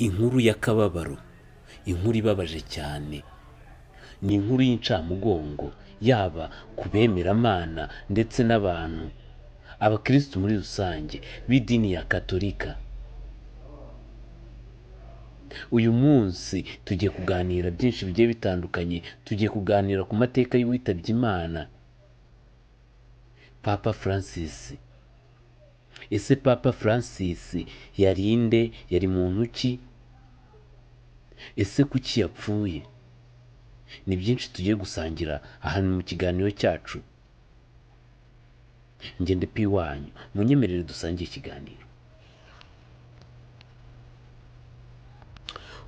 Inkuru y'akababaro, inkuru ibabaje cyane, ni inkuru y'incamugongo yaba ku bemeramana ndetse n'abantu, abakirisitu muri rusange b'idini ya Katolika. Uyu munsi tugiye kuganira byinshi bigiye bitandukanye, tugiye kuganira ku mateka y'uwitabye Imana, Papa Francis. Ese Papa Francis yari nde? Yari muntu ki? Ese kuki yapfuye? Ni byinshi tugiye gusangira aha mu kiganiro cyacu. Ngende pi wanyu, munyemerere dusangire ikiganiro.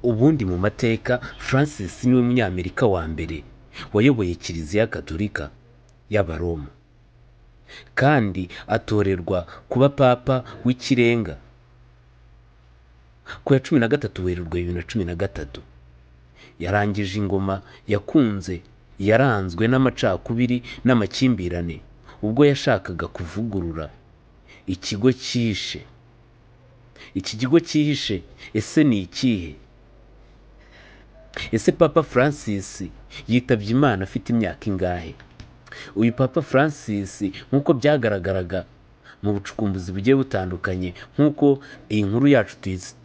Ubundi mu mateka, Francis niwe munyamerika wa mbere wayoboye Kiliziya Gatolika y'Abaroma kandi atorerwa kuba Papa w'ikirenga ku ya 13 Werurwe 2013. Yarangije ingoma yakunze yaranzwe n'amacakubiri n'amakimbirane ubwo yashakaga kuvugurura ikigo cyihishe. Iki kigo cyihishe ese ni ikihe? Ese Papa Francis yitabye Imana afite imyaka ingahe? Uyu Papa Francis, nk'uko byagaragaraga mu bucukumbuzi bugiye butandukanye, nk'uko iyi nkuru yacu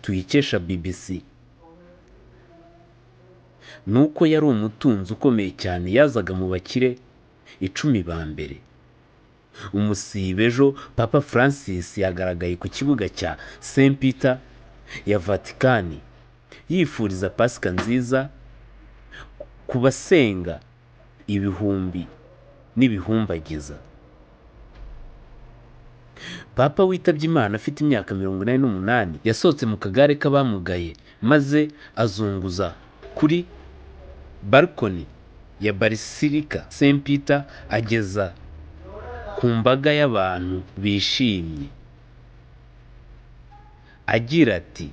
tuyikesha BBC, ni uko yari umutunzi ukomeye cyane, yazaga mu bakire 10 ba mbere. Umusibe ejo Papa Francis yagaragaye ku kibuga cya Saint Peter ya Vatikani yifuriza Pasika nziza ku basenga ibihumbi n'ibihumbagiza. Papa witabye Imana afite imyaka 88 yasohotse mu kagare k'abamugaye maze azunguza kuri balkoni ya Basilica Saint Peter ageza ku mbaga y'abantu bishimye agira ati: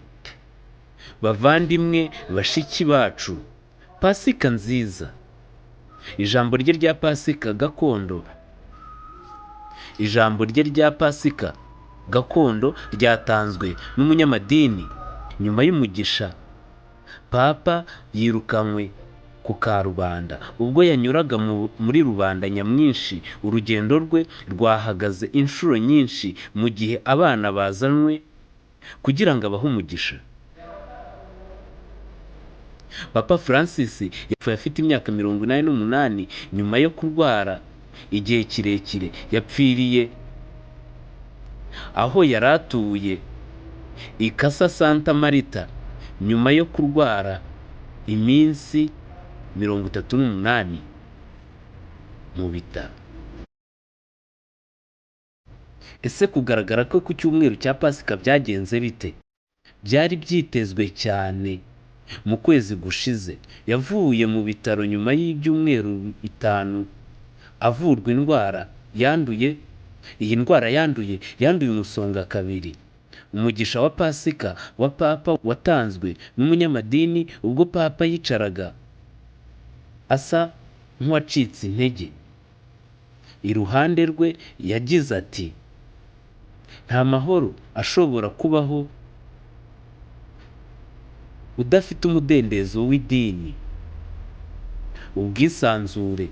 Bavandimwe bashiki bacu, Pasika nziza. Ijambo rye rya Pasika gakondo, ijambo rye rya Pasika gakondo ryatanzwe n'umunyamadini nyuma y'umugisha. Papa yirukanywe ku karubanda ubwo yanyuraga muri rubanda nyamwinshi. Urugendo rwe rwahagaze inshuro nyinshi mu gihe abana bazanwe kugira ngo abahe umugisha. Papa Francis yapfuye afite imyaka 88 nyuma yo kurwara igihe kirekire. Yapfiriye aho yari atuye i Casa Santa Marta nyuma yo kurwara iminsi 38 mu bitaro. Ese kugaragara kwe ku cyumweru cya Pasika byagenze bite? Byari byitezwe cyane mu kwezi gushize. Yavuye mu bitaro nyuma y'ibyumweru 5 avurwa indwara yanduye. Iyi ndwara yanduye yanduye umusonga kabiri. Umugisha wa Pasika wa Papa watanzwe n'umunyamadini ubwo Papa yicaraga asa nk'uwacitse intege. Iruhande rwe yagize ati: Nta mahoro ashobora kubaho udafite umudendezo w'idini, ubwisanzure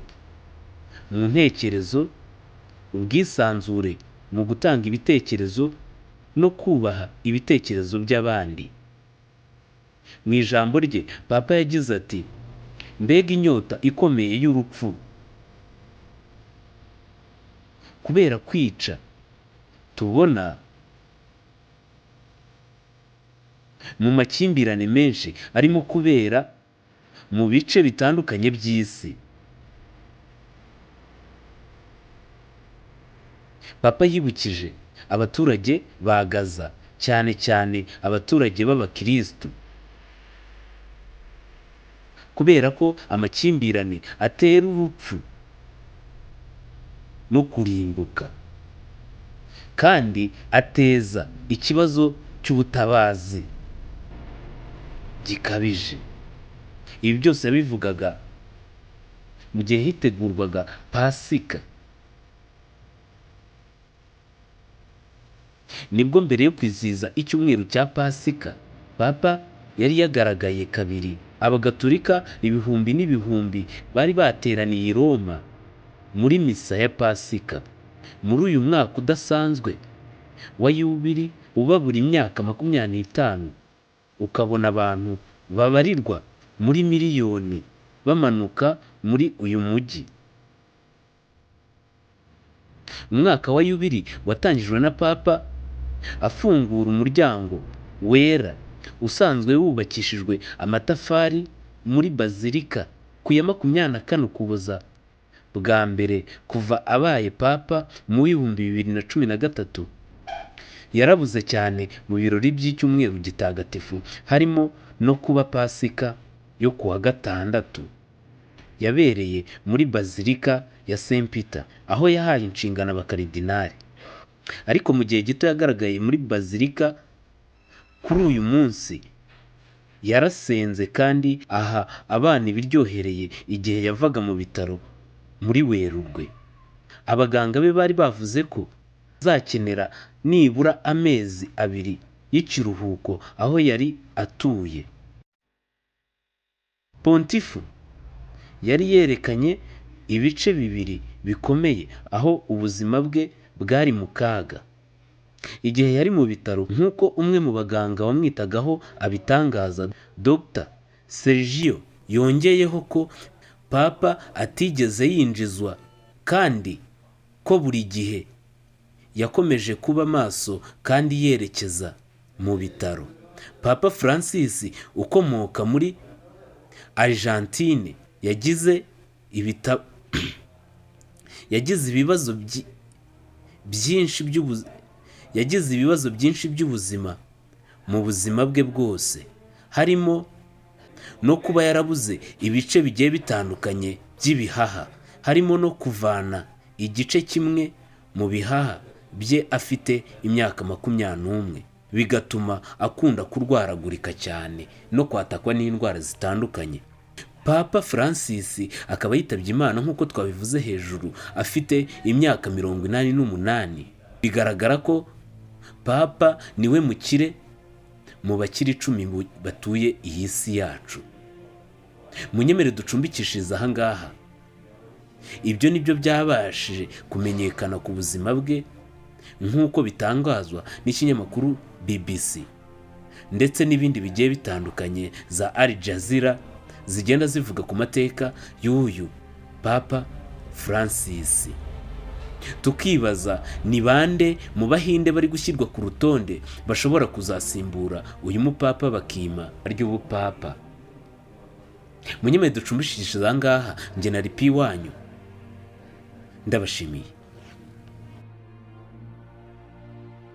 mu ntekerezo, ubwisanzure mu gutanga ibitekerezo no kubaha ibitekerezo by'abandi. Mu ijambo rye Papa yagize ati: Mbega inyota ikomeye y'urupfu kubera kwica tubona mu makimbirane menshi arimo kubera mu bice bitandukanye by'isi. Papa yibukije abaturage ba Gaza, cyane cyane abaturage b'abakirisitu, kubera ko amakimbirane atera urupfu no kurimbuka kandi ateza ikibazo cy'ubutabazi gikabije. Ibi byose yabivugaga mu gihe hitegurwaga Pasika. Nibwo mbere yo kwizihiza icyumweru cya Pasika, Papa Yari yagaragaye kabiri. Abagatulika ibihumbi n'ibihumbi bari bateraniye i Roma muri misa ya Pasika muri uyu mwaka udasanzwe wa Yubili uba buri myaka 25 ukabona abantu babarirwa muri miliyoni bamanuka muri uyu mujyi. Umwaka wa Yubili watangijwe na Papa afungura umuryango wera usanzwe wubakishijwe amatafari muri Bazilika ku ya 24 Ukuboza, bwa mbere kuva abaye Papa mu 2013. Yarabuze cyane mu birori by'icyumweru gitagatifu harimo no kuba Pasika yo ku wa Gatandatu yabereye muri Bazilika ya Saint Peter aho yahaye inshingano abakaridinali. Ariko mu gihe gito yagaragaye muri Bazilika kuri uyu munsi, yarasenze kandi aha abana ibiryohereye igihe yavaga mu bitaro muri Werurwe. Abaganga be bari bavuze ko azakenera nibura amezi abiri y'ikiruhuko aho yari atuye. Pontifu yari yerekanye ibice bibiri bikomeye aho ubuzima bwe bwari mu kaga. Igihe yari mu bitaro nk'uko umwe mu baganga wamwitagaho abitangaza, Dr. Sergio yongeyeho ko Papa atigeze yinjizwa kandi ko buri gihe yakomeje kuba maso kandi yerekeza mu bitaro. Papa Francis ukomoka muri Argentine yagize ibibazo byinshi by'ubuzima mu buzima bwe bwose, harimo no kuba yarabuze ibice bigiye bitandukanye by'ibihaha, harimo no kuvana igice kimwe mu bihaha bye afite imyaka 21, bigatuma akunda kurwaragurika cyane no kwatakwa n'indwara zitandukanye. Papa Francis akaba yitabye Imana nk'uko twabivuze hejuru afite imyaka 88. Bigaragara ko Papa niwe mukire mu bakire 10 batuye iyi si yacu. Munyemere ducumbikishirize aha ngaha. Ibyo nibyo byabashije kumenyekana ku buzima bwe nk'uko bitangazwa n'ikinyamakuru BBC ndetse n'ibindi bigiye bitandukanye za Al Jazeera zigenda zivuga ku mateka y'uyu Papa Francis. Tukibaza ni bande mu Bahinde bari gushyirwa ku rutonde bashobora kuzasimbura uyu mupapa bakima ry'ubupapa. Munyemere ducumbishirize aha ngaha, njye na ripi wanyu ndabashimiye.